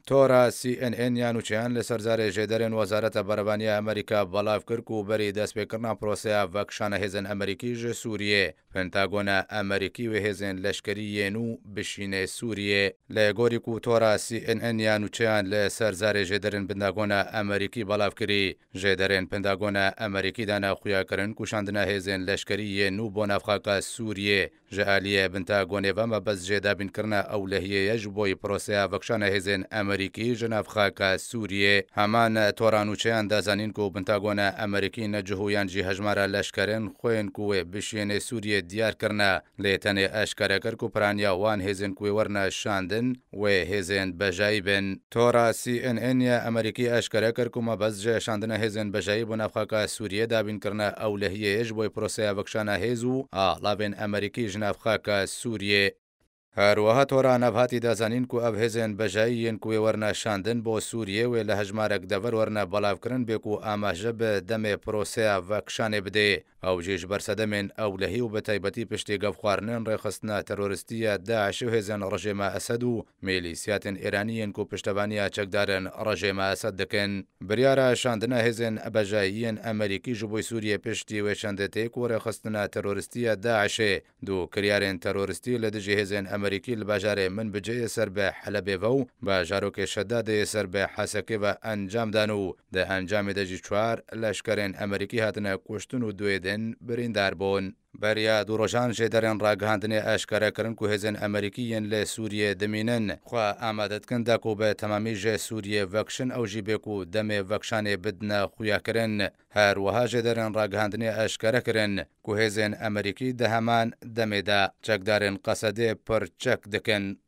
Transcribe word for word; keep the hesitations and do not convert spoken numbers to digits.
Tora C N N ya nûçeyan li ser zarê jêderên Wezareta Berevaniya Amerîka belav kir ku berî destpêkirina proseya vekişana hêzên Amerîkî ji Sûriyê, Pentagona Amerîkî wê hêzên leşkerî yên nû bişîne Sûriyê. Li gorî ku tora C N N ya nûçeyan li ser zarê jêderên Pentagona Amerîkî belav kirî, jêderên Pentagona Amerîkî dane xuyakirin ku şandina hêzên leşkerî yên nû bo navxaka Sûriyê ji aliyê Pentagonê ve mebest jê dabînkirina ewlehiyê ye ji bo yî proseya vekişana hêzên Amerîkî ji navxaka Sûriyê. Heman tora nûçeyan da zanîn ku Pentagona Amerîkî ne cihû yan jî hejmara leşkerên xwe yên ku wê bişiyênê Sûriyê diyar kirine, lê tenê eşkere kir ku piraniya wan hêzên ku wê werine şandin, wê hêzên bejayî bin. Tora C N N ya Amerîkî eşkere kir ku mebest ji şandina hêzên bejayî bo navxaka Sûriyê dabîn kirine ewlehiyê ye ji bo proseya vekişana hêz û axlavên Amerîkî ji navxaka Sûriyê. Her wiha tora nav hatî da zanîn ku ev hêzên bejayî yên ku wê werine şandin bo Sûriyê wê li hejmarek dever werine belavkirin bê ku amaje bi demê proseya vekişanê bidê. Ew jî ji ber sedemên ewlehî û bi taybetî piştî gevxwarinên rêxistina teroristî ya DAIŞ û hêzên rejêma Esed û mîlîsiyatên Îranî yên ku piştevaniya çekdarên rejêma Esed dikin. Biryara şandina hêzên bejayî yên Amerîkî ji bo Sûriyê piştî wê şandê tê ku rêxistina teroristî ya DAIŞê du kiryarên teroristî li dijî hêzên Amerîkî li bajarê Minbicê yê ser bi Helebê ve û bajarokê Şedadê yê ser bi Hesekê ve encam dan û di encamê de jî çar leşkerên Amerîkî hatine kuştin û duê din birîndar bûn. Beriya du rojan jêderên ragihandinê eşkere kirin ku hêzên Amerîkî yên li Sûriyê dimînin, xwe amade dikin da ku bi temamî ji Sûriyê vekişin, ew jî bê ku demê vekişanê bidine xuyakirin. Her wiha jêderên ragihandinê eşkere kirin ku hêzên Amerîkî di heman demê de çekdarên Qesedê pir çek dikin.